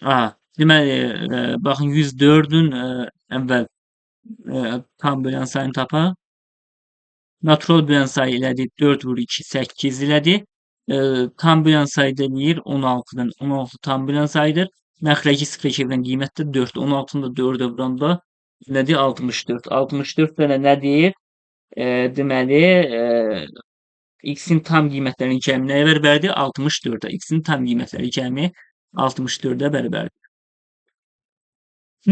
Aha, deməli, baxın 104-ün əvvəl tam bölən sayını tapaq. Natural bölən sayı elədi 4 vur 2, 8 elədi. Tam bölən sayı da eləyir 16-dan. 16 tam bölən sayıdır. Məxrəci sıfıra çevirən qiymət də 4. 16-nı da 4-ə vuranda nədir? 64. 64 dənə nədir? Deməli, x-in tam qiymətlərinin cəmi nəyə bərabərdir? 64-ə. X-in tam qiymətləri cəmi 64-ə bərabərdir.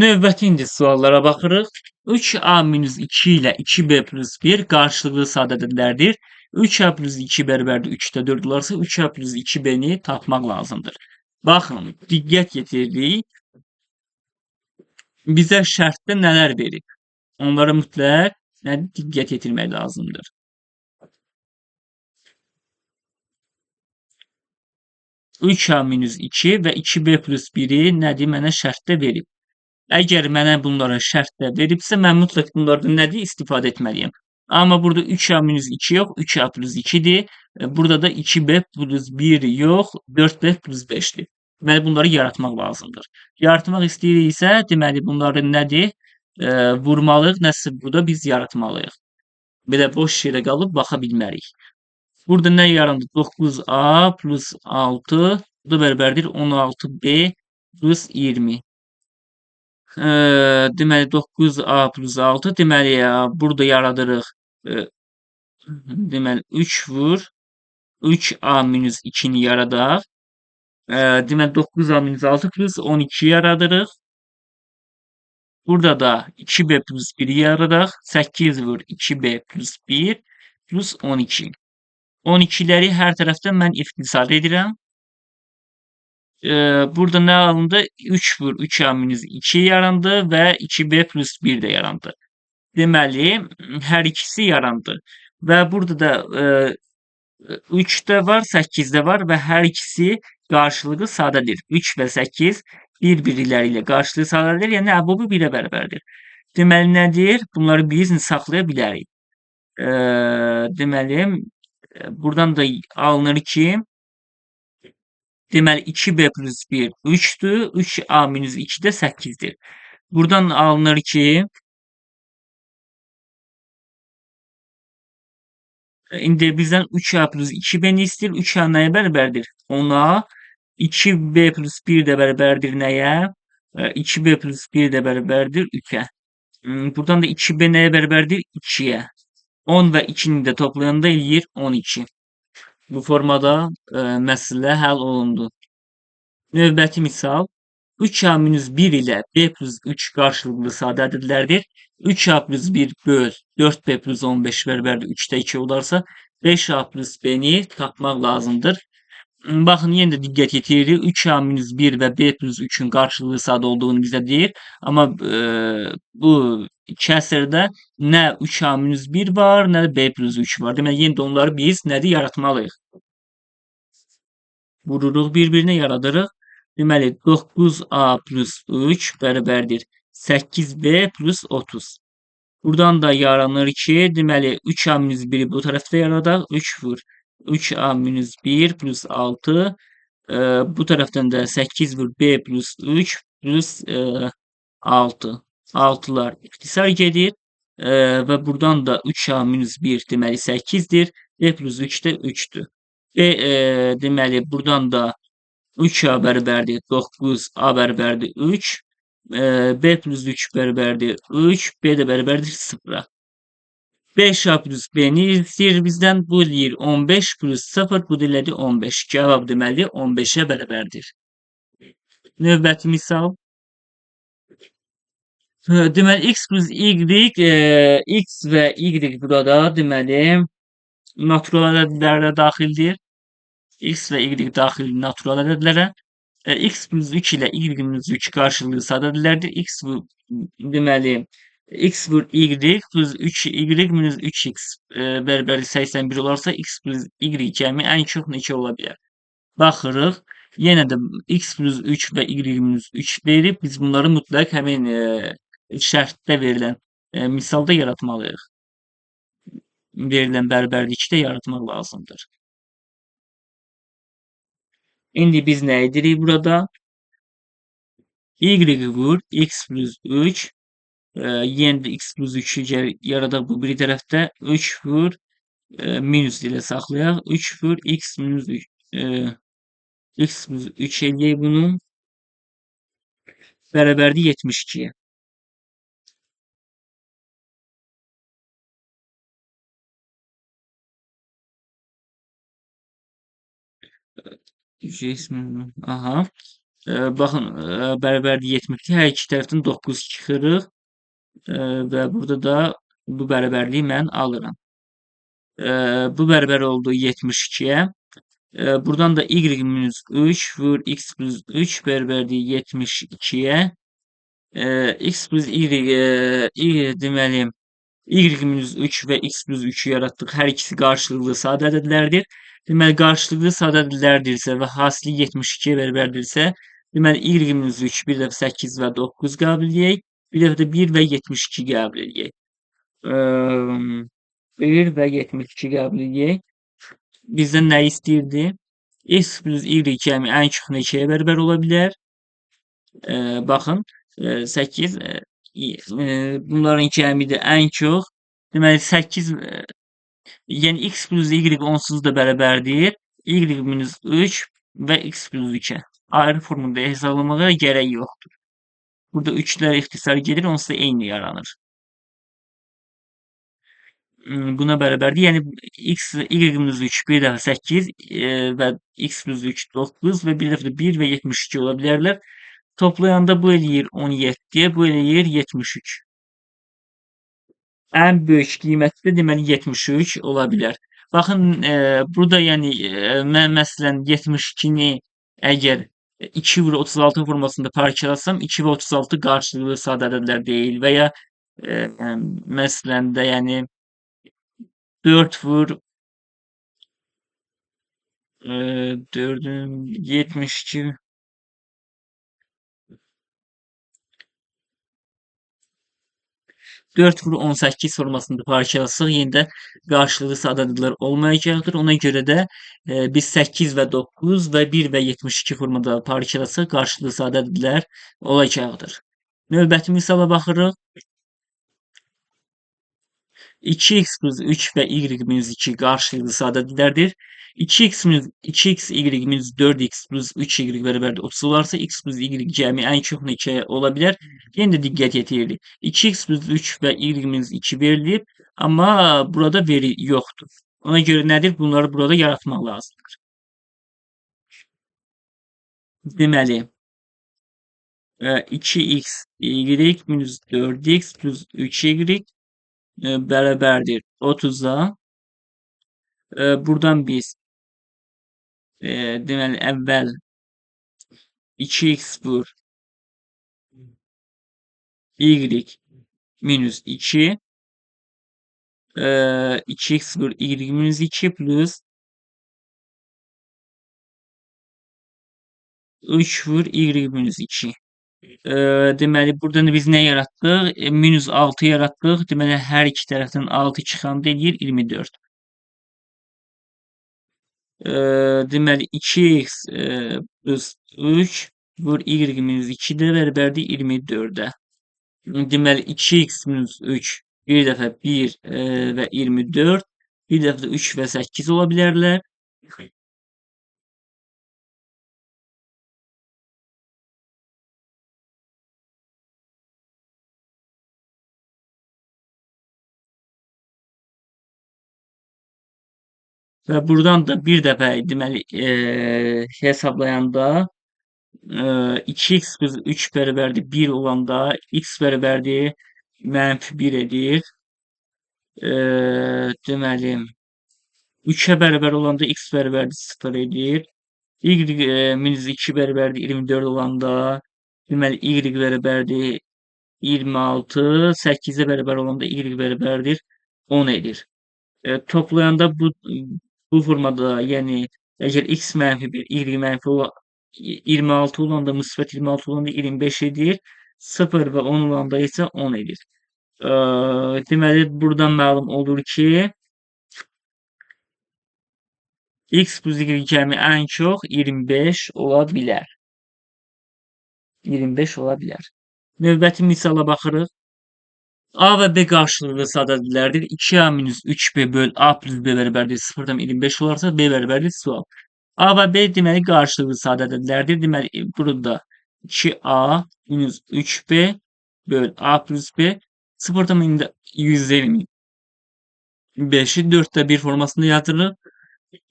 Növbəti indi suallara baxırıq. 3a minus 2 ilə 2b plus 1 qarşılıqlı sadə ədədlərdir. 3a plus 2 bərabərdir 3-də 4 olarsa 3a plus 2b-ni tapmaq lazımdır. Baxın, diqqət yetirdik. Bizə şərtdə nələr verib? Onlara mütləq diqqət yetirmək lazımdır. 3a minus 2 və 2b plus 1-i nədir? Mənə şərtdə verib. Əgər mənə bunlara şərtdə veribsə, mən mütləq bunlardan nədir? İstifadə etməliyəm. Amma burada 3a minus 2 yox, 3a plus 2-dir. Burada da 2b plus 1 yox, 4b plus 5-dir. Deməli, bunları yaratmaq lazımdır. Yaratmaq istəyiriksə, deməli, bunları nədir? Vurmalıyıq, nəsə burada biz yaratmalıyıq. Belə boş yerə qalıb baxa bilmərik. Burada nə yarandı? 9a plus 6, bu da bərabərdir 16b plus 20. Deməli, 9a plus 6, deməli, burada yaradırıq. Deməli, 3 vur, 3a minus 2-ni yaradaq. Deməli, 9a minus 6 plus 12 yaradırıq. Burada da 2b plus 1-i yaradaq. 8 vur, 2b plus 1 plus 12. 12-ləri hər tərəfdən mən ixtisar edirəm. Burada nə alındı? 3 vur 3a minus 2 yarandı və 2b plus 1 də yarandı. Deməli, hər ikisi yarandı. Və burada da 3 də var, 8 də var və hər ikisi qarşılıqlı sadədir. 3 və 8 bir-birləri ilə qarşılıqlı sadədir. Yəni, əbubu 1-ə bərabərdir. Deməli, nədir? Bunları biz saxlaya bilərik. Deməli, buradan da alınır ki, deməli, 2b plus 1 3-dür, 3a minus 2 də 8-dir. Buradan alınır ki, indi bizdən 3a plus 2b-ni istəyir. 3a nəyə bərabərdir? 10-a. 2b plus 1 də bərabərdir nəyə? 2b plus 1 də bərabərdir 3-ə. Buradan da 2b nəyə bərabərdir? 2-yə. 10 və 2-ni də toplayanda eləyir 12. Bu formada məsələ həll olundu. Növbəti misal 3a minus 1 ilə b plus 3 qarşılıqlı sadə ədədlərdir. 3a plus 1 böl 4b plus 15 bərabərdir 3-də 2 olarsa 5a plus b-ni tapmaq lazımdır. Baxın, yenə də diqqət yetiririk. 3A minus 1 və B plus 3-ün qarşılıqlı sadə olduğunu bizə deyir. Amma bu kəsrdə nə 3A minus 1 var, nə də B plus 3 var. Deməli, yenə də onları biz nədir yaratmalıyıq? Vururuq bir-birinə, yaradırıq. Deməli, 9A plus 3 bərabərdir 8B plus 30. Buradan da yaranır ki, deməli, 3A minus 1-i bu tərəfdə yaradaq. 3 vur 3A minus 1 plus 6. Bu tərəfdən də 8 vur B plus 3 plus 6. 6'lar ixtisar gedir. Və buradan da 3A minus 1 deməli 8-dir. B plus 3 də 3-dür. B deməli buradan da 3A bərabərdir 9, A bərabərdir 3. B plus 3 bərabərdir 3, B də bərabərdir 0-a. 5A plus B-ni istəyir bizdən. Bu eləyir 15 plus 0, bu da elədi 15. Cavab deməli 15-ə bərabərdir. Növbəti misal. Deməli, X plus Y, X və Y burada deməli natural ədədlərə daxildir. X və Y daxil natural ədədlərə. X plus 3 ilə Y minus 3 qarşılıqlı sadə ədədlərdir. X bu deməli X vur Y plus 3y minus 3x bərabərdir 81 olarsa X plus Y cəmi ən çox neçə ola bilər? Baxırıq. Yenə də X plus 3 və Y minus 3 verib. Biz bunları mütləq həmin şərtdə verilən misalda yaratmalıyıq. Verilən bərabərlikdə yaratmaq lazımdır. İndi biz nə edirik burada? Y vur X plus 3. Yenə də X plus 3-ü yaradaq bu biri tərəfdə. 3 vur minus ilə saxlayaq. 3 vur X minus 3. X plus 3 eləyək bunu. Bərabərdir 72-yə. Aha. Baxın, bərabərdir 72. Hər iki tərəfdən 9 çıxırıq. Və burada da bu bərabərliyi mən alıram. Bu bərabər oldu 72-yə. Buradan da Y minus 3 vur X plus 3 bərabərdir 72-yə. X plus Y, Y deməli Y minus 3 və X plus 3-ü yaratdıq. Hər ikisi qarşılıqlı sadə ədədlərdir. Deməli, qarşılıqlı sadə ədədlərdirsə və hasili 72-yə bərabərdirsə, deməli, Y minus 3 bir dəfə 8 və 9 qəbul edək. Bir dəfə də 1 və 72 qəbul edək. 1 və 72 qəbul edək. Bizdən nə istəyirdi? X plus Y cəmi ən çox neçəyə bərabər ola bilər? Baxın, 8, bunların cəmi də ən çox. Deməli, 8, yəni X plus Y onsuz da bərabərdir. Y minus 3 və X plus 3-ə. Ayrı formunda hesablamağa gərək yoxdur. Burada 3-lər ixtisar gedir, onsuz da eyni yaranır. Buna bərabərdir. Yəni X, Y minus 3 bir dəfə 8 və X plus 3 9 və bir dəfə də 1 və 72 ola bilərlər. Toplayanda bu eləyir 17, bu eləyir 73. Ən böyük qiyməti də deməli 73 ola bilər. Baxın, burada yəni mən məsələn 72-ni əgər 2 vur 36 formasında parçalasam, 2 və 36 qarşılıqlı sadə ədədlər deyil və ya məsələn də yəni 4 vur 4-ün 72 4 vur 18 formasında parçalasaq, yenə də qarşılıqlı sadə ədədlər olmayacaqdır. Ona görə də biz 8 və 9 və 1 və 72 formada parçalasaq, qarşılıqlı sadə ədədlər olacaqdır. Növbəti misala baxırıq. 2x plus 3 və y minus 2 qarşılıqlı sadə ədədlərdir. 2x minus 2x y minus 4x plus 3y bərabərdir 30 olarsa, x plus y cəmi ən çox neçə ola bilər? Yenə də diqqət yetiririk. 2x plus 3 və y minus 2 verilib, amma burada veri yoxdur. Ona görə nədir? Bunları burada yaratmaq lazımdır. Deməli, 2x y minus 4x plus 3y bərabərdir 30-a. Buradan biz Deməli, əvvəl 2x vur y minus 2, 2x vur y minus 2 plus 3 vur y minus 2. Deməli, buradan biz nə yaratdıq? Minus 6 yaratdıq. Deməli, hər iki tərəfdən 6 çıxanda eləyir 24. Deməli, 2x plus 3 vur y minus 2 də bərabərdir 24-ə. Deməli, 2x minus 3 bir dəfə 1 və 24, bir dəfə də 3 və 8 ola bilərlər. Və buradan da bir dəfə deməli, hesablayanda 2x plus 3 bərabərdir 1 olanda x bərabərdir mənfi 1 edir. Deməli, 3-ə bərabər olanda x bərabərdir 0 edir. Y minus 2 bərabərdir 24 olanda deməli, y bərabərdir 26, 8-ə bərabər olanda y bərabərdir 10 edir. Toplayanda bu formada, yəni əgər x mənfi 1, y mənfi 26 olanda, müsbət 26 olanda 25 edir. 0 və 10 olanda isə 10 edir. Deməli, buradan məlum olur ki, x plus y cəmi ən çox 25 ola bilər. 25 ola bilər. Növbəti misala baxırıq. A və B qarşılıqlı sadə ədədlərdir. 2A minus 3B böl A plus B bərabərdir 0,25 olarsa B bərabərdir sual. A və B deməli qarşılıqlı sadə ədədlərdir. Deməli burada 2A minus 3B böl A plus B 0,125-i 4-də 1 formasında yazırıq.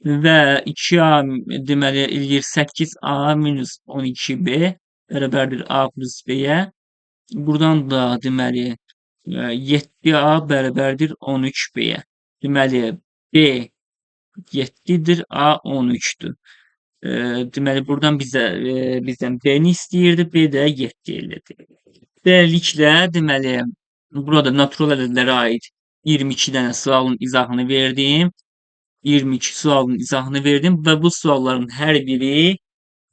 Və 2A deməli eləyir 8A minus 12B bərabərdir A plus B-yə. Buradan da deməli 7A bərabərdir 13B-yə. Deməli B 7-dir, A 13-dür. Deməli buradan bizdən B-ni istəyirdi, B də 7 elədi. Beləliklə, deməli burada natural ədədlərə aid 22 dənə sualın izahını verdim. 22 sualın izahını verdim və bu sualların hər biri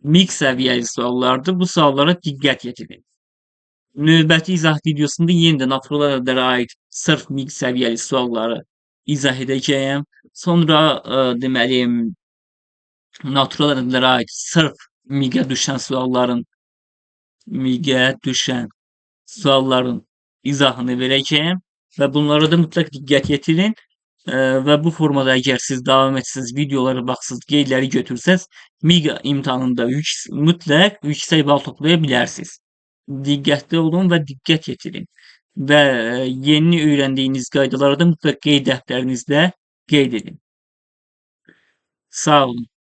MİQ səviyyəli suallardır. Bu suallara diqqət yetirin. Növbəti izah videosunda yenə də natural ədədlərə aid sırf MİQ səviyyəli sualları izah edəcəyəm. Sonra deməli natural ədədlərə aid sırf MİQ-ə düşən sualların izahını verəcəyəm və bunlara da mütləq diqqət yetirin. Və bu formada əgər siz davam etsəniz, videolara baxsız, qeydləri götürsəz, MİQ imtahanında mütləq yüksək bal toplaya bilərsiniz. Diqqətli olun və diqqət yetirin. Və yeni öyrəndiyiniz qaydaları da mütləq qeyd dəftərinizdə qeyd edin. Sağ olun.